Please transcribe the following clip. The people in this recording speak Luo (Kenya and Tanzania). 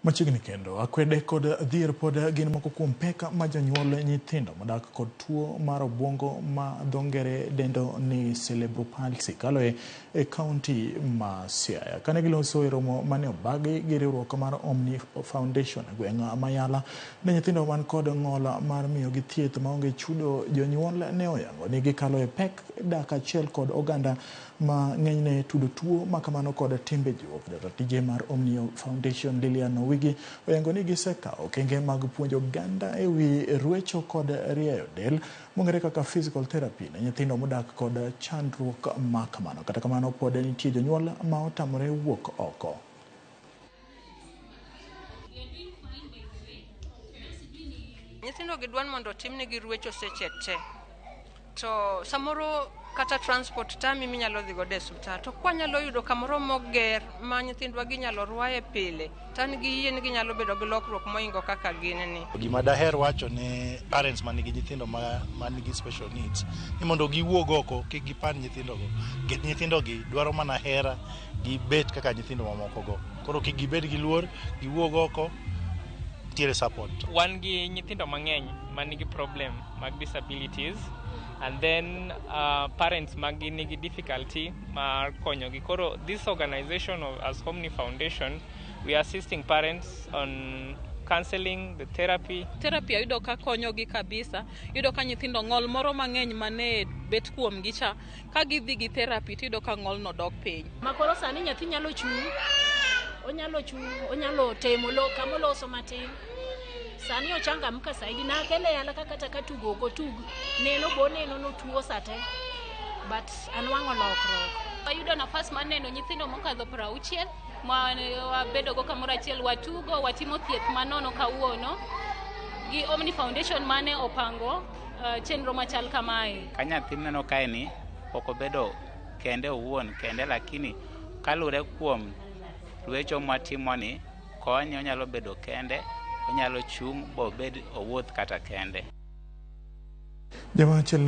Machiegni kendo, akwede kod dhier pod gin moko kuom pek ma jonyuol nyithindo modak kod tuo mar obuongo ma dho ngere dendo ni cerebral palsy kaloe e kaunti ma Siaya. Kane giloso e romo mane obagi gi riwruok mar Omni Foundation e gweng' Mayala ne nyithindo man kod ng'ol mar miyogi thieth maonge chudo, jonyuol ne oyango ni gikalo e pek dak achiel kod oganda ma ng'enyne tudo tuo makamano kod timbe juok. Jata tije mar Omni Foundation Lilian Owigi oyango ni gisekawo okenge mag puonjo oganda e wi rwecho kod rieyo del mong'ere kaka physical therapy ne nyithindo modak kod chandruok ma kamano. Kata kamano pod nitie jonyuol ma otamore wuok oko. Nyithindo gi dwan mondo otimnegi ruecho seche te. To samoro kata transport tami minyalo dhi godo e osiptal. To kwanyalo yudo kamoro moger ma nyithindwa ginyalo rwaye pile, to an gi yie ni ginyalo bedo gi lokruok moingo kaka gin ni. Gima daher wacho ne parents manigi nyithindo manigi special needs ni mondo giwuog oko kik gipand nyithindogo. Nikech nyithindogi dwaro mana hera gi bet kaka nyithindo mamoko go. Koro kik gibed gi luor, giwuog oko, nitiere support. Wan gi nyithindo mang'eny manigi problem mag disabilities and then parents maggi nigi difficulty mar konyogi. Koro this organization of, as Omni Foundation, we are assisting parents on counseling, the therapy. Therapy ayudo ka konyogi kabisa. Iyudo ka nyithindo ng'ol moro mang'eny mane bet kuomgi cha, ka gidhi gi therapy tiyudo ka ng'ol no dok piny. Ma koro sani nyathi nyalo chung', onyalo chung', onyalo temo lo kamoloso matin. Sani ochangamka saidi nakele yala ka kata ka tugo ok otug neno bo neno notuo sate but anwang'o lokruok. Wayudo nafas mar neno nyithindo mokadho 60 ma wabedogo kamoro achiel, watugo, watimo thieth manono kawuono gi Omni Foundation mane opango chenro machal kamae. Ka nyathi mineno kae ni ok obedo kende owuon kende, lakini kalure kuom rwecho mwatimoni konye onyalo bedo kende, onyalo chung' bobed owuoth kata kende. Jawach.